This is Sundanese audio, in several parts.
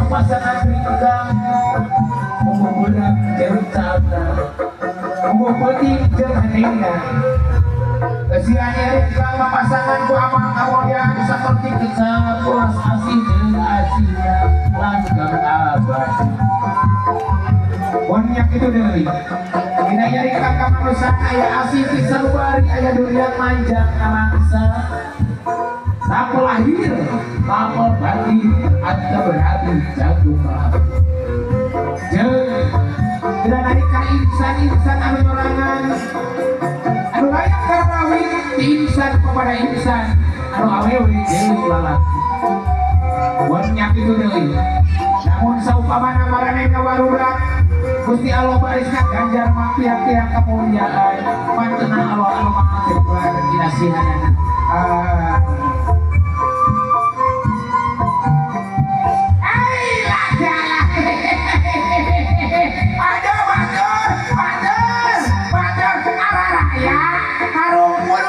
Pasangan ringkang ungu beurang jeung calna ungu peuting jeung heningna. Kesian ringkang papasangan ku amang kamoyan saperti kecap ulas asih jeung asihna langgeng abadi. Bonyak itu deui. Dina nyari ka kamanusan aya asih ti sanubari aya durian manjang kamangsa. Tapel lahir, tapel batin, atau berhati jantung rapi. Jeung dina nalika insan-insan anu nyorangan anu layak karawin ti insan kepada insan anu awewe jeung lalaki. Bonyak itu deui. Namun saupamana maraneh kawarurak Gusti Allah baris ganjar mah pihak-pihak kemuliaan mantena Allah anu maha jembar dina sihanana. Aduh, batur, batur, batur, araraya, harumpun.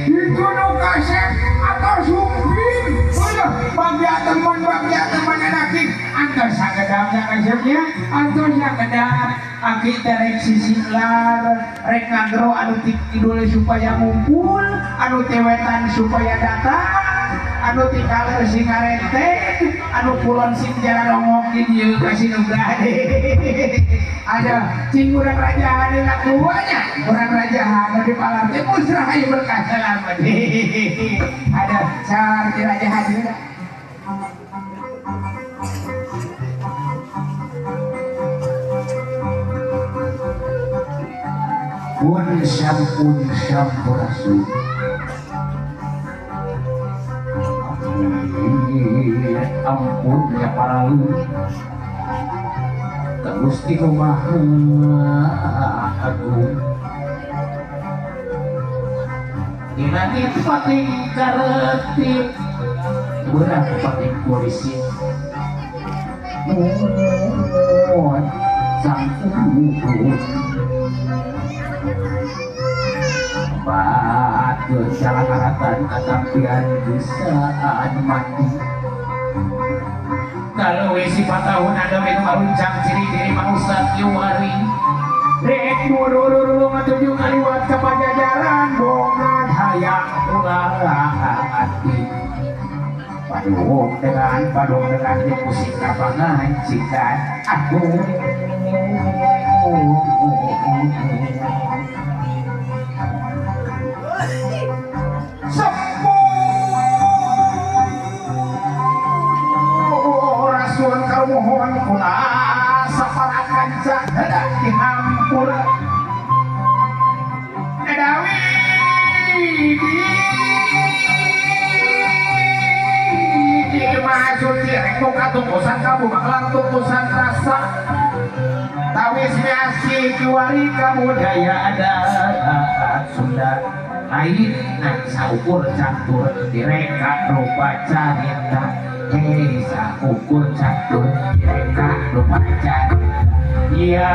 Itu nu kasep atau sumping. Udah, bagya teman, bagya teman anak antar sagedamnya kasepnya, antar sagedam. Aki terek sisinglar, rek ngagro anu ti kidul supaya ngumpul, anu ti wetan supaya datang, anu ti kaler sing ngarenteng, anu kulon sing jararongok di dieu ka sinugrah. Ada cing urang rajahan lakuannya, urang rajahan di palar teh musrah ieu berkah selamat. Ada salar di rajahan juga. Pun sampun sampurasun. Ampun ya para lu. Gusti Maha Agung. Dina pating karetip beurang pating polisi. Nuhun sampun. Batur jalan katampian gesaan mandi. Kalau wisi patahun ada itu maruncang ciri-ciri manusia kiwari. Rek murururu ngatuju ngaliwat ke pajajaran bongan hayang ulah hati. Padung dengan di musik lapangan cikan aku. Sampurasun karumohon kula sapara kanca hendak dihampura. Edawi di Mahasuci rek muka tungkusan kabuka tungkusan rasa tawis miasi kiwari kabudaya adat Sunda lain ngan saukur catur direka rupa carita hei saukur catur direka rupa carita ya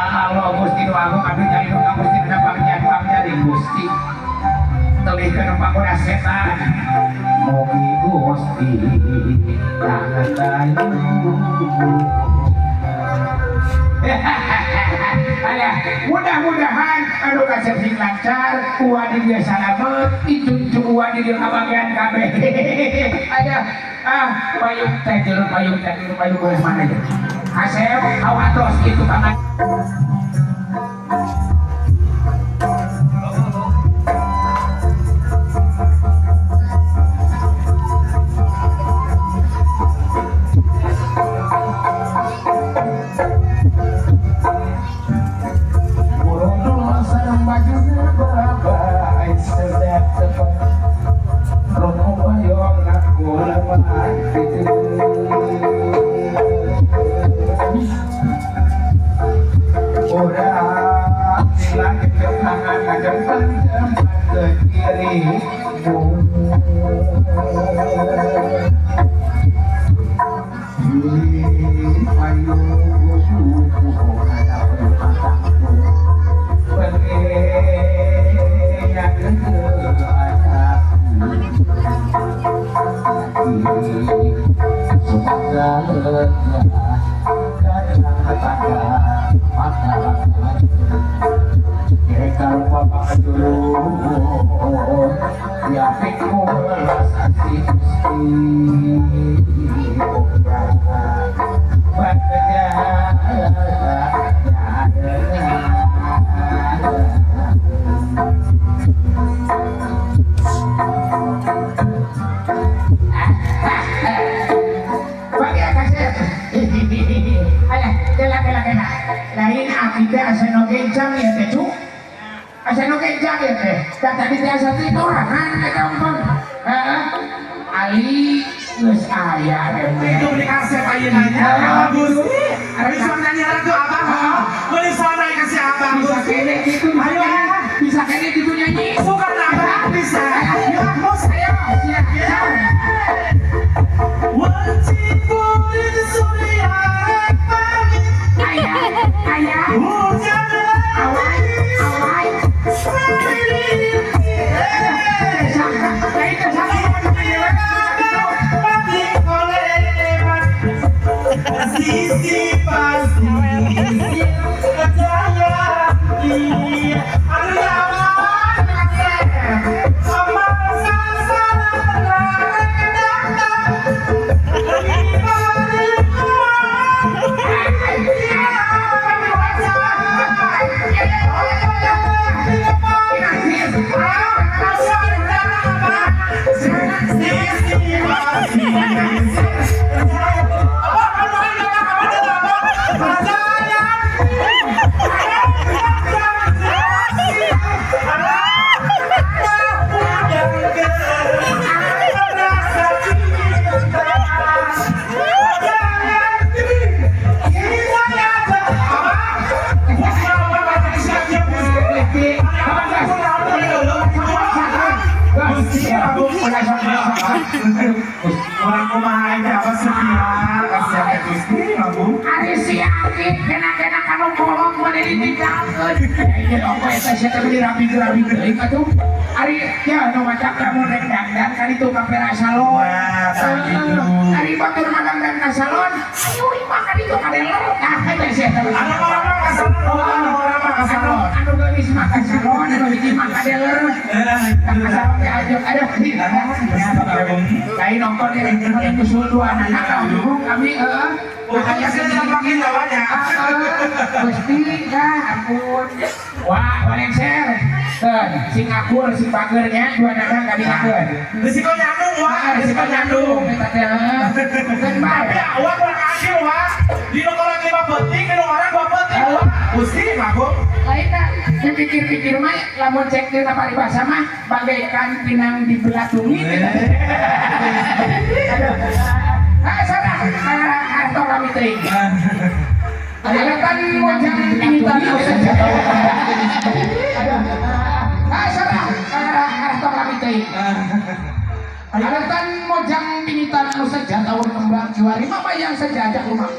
Allah Gusti nu agung abdi jadi nu Gusti nu pangja di Gusti telihkeun panggoda setan mugi Gusti tangan tayu. Ayah, mudah-mudahan anu kasep sing lancar, uwa di dia salamet, icuncu uwa di dia kabagian kabeh. Ayah, payung teh jeruk payung teh jeruk payung boleh mana ya? Kasep, awatos itu tangan. Tadi teh asa titorangan ka kampung. Heeh. Ali geus aya remeh. Itu beli kaset ayeuna nya. Gusti. Ari suara nyanyi lagu abah. Beli suara kasih abah. Bisa kene kitu. Ayo bisa kene kitu nyanyi. Suka abah bisa. Ayo mus ayo. Siap. Ayah, ayah. Awai, awai. Sisi pasti Orang kumaha aja apa sekian kasihan ka Gusti Abu. Ari si Aki kena-kena kanu kolong mah ditinggalkeun. Ya ieu ongko eta sia teh beli rapi-rapi teuing atuh. Ari ya nu macak lamun rek dangdan ka ditu ka pera salon. Ari batur mah dangdan ka salon, ayo imah ka ditu ka deler. Nah eta sia teh. Anu orang mah ka salon, anu orang mah ka salon. Anu geulis mah ka salon, anu hiji mah ka deler. Ka salon teh ajuk aduh. Lain nonton ya, usul dua anak kami makanya saya makin lawannya. Gusti ya ampun. Wah, walengser. Sing akur sing pagernya dua anak kami akur. Risiko nyandung wah, risiko nyandung eta teh. Tapi awak kurang adil wah. Di orang 5 penting, di orang 2 penting wah. Gusti mabuk. Lain dah dipikir-pikir mah lamun cek dina paribasa mah bagaikan pinang di belatungi. Aduh. Ah, salah. Harto kami teuing. Alatan mojang pingitan Ah, salah. Harto kami teuing. Alatan mojang pingitan anu sejataun kembang kiwari mama yang sejajak rumah.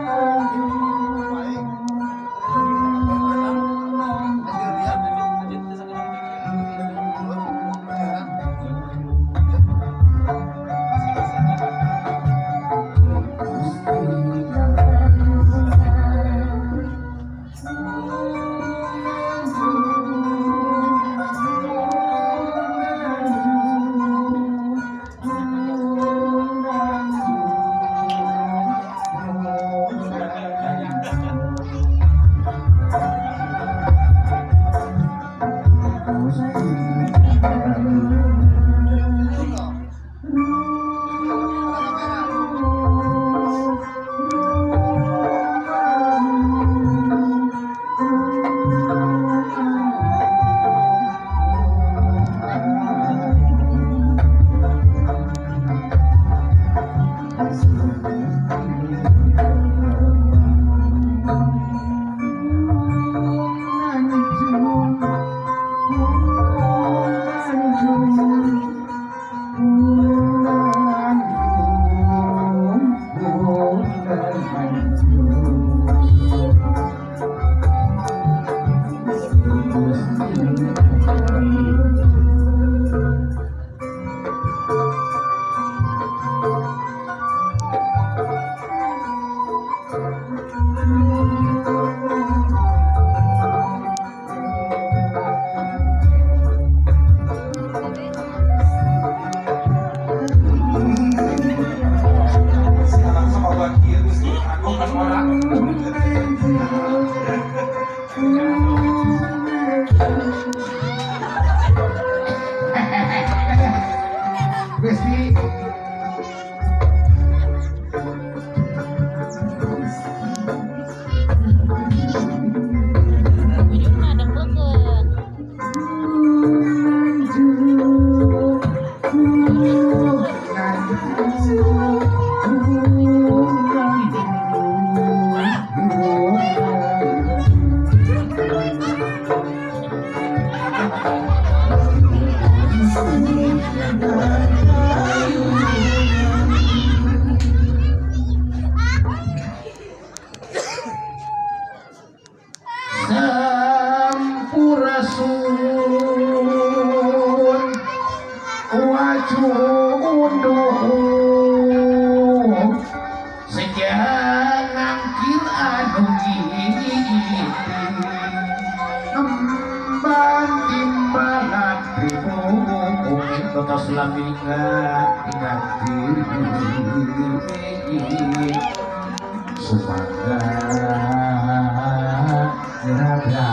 Oh. Wajunduhu sejak ngangkir anu ngiti emban timbalan tribumi totos lami nganti sumangga nirada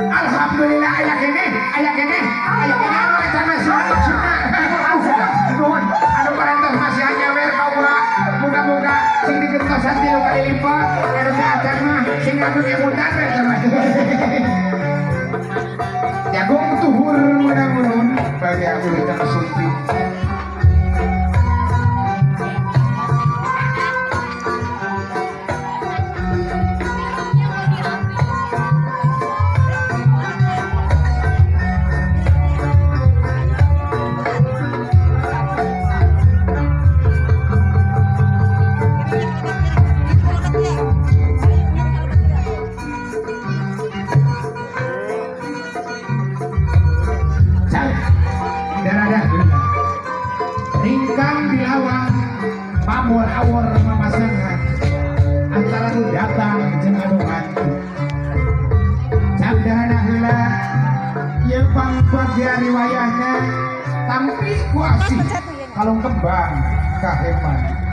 Alhamdulillah aya keneh anu eta mah nuhun anu parantos masih nyawer kaula muga-muga sing digentosan 3 kali lipat anu saacan mah sing anu ngemutan we eta mah jagung tuhur mudah-mudahan bagi aku kita suntik. Ringkang di lawang pamor awor mamasangan antara nu datang jeung anu ngantuk candana heula ieu pangbagian riwayahna tampi ku asih kalong kembang kaheman.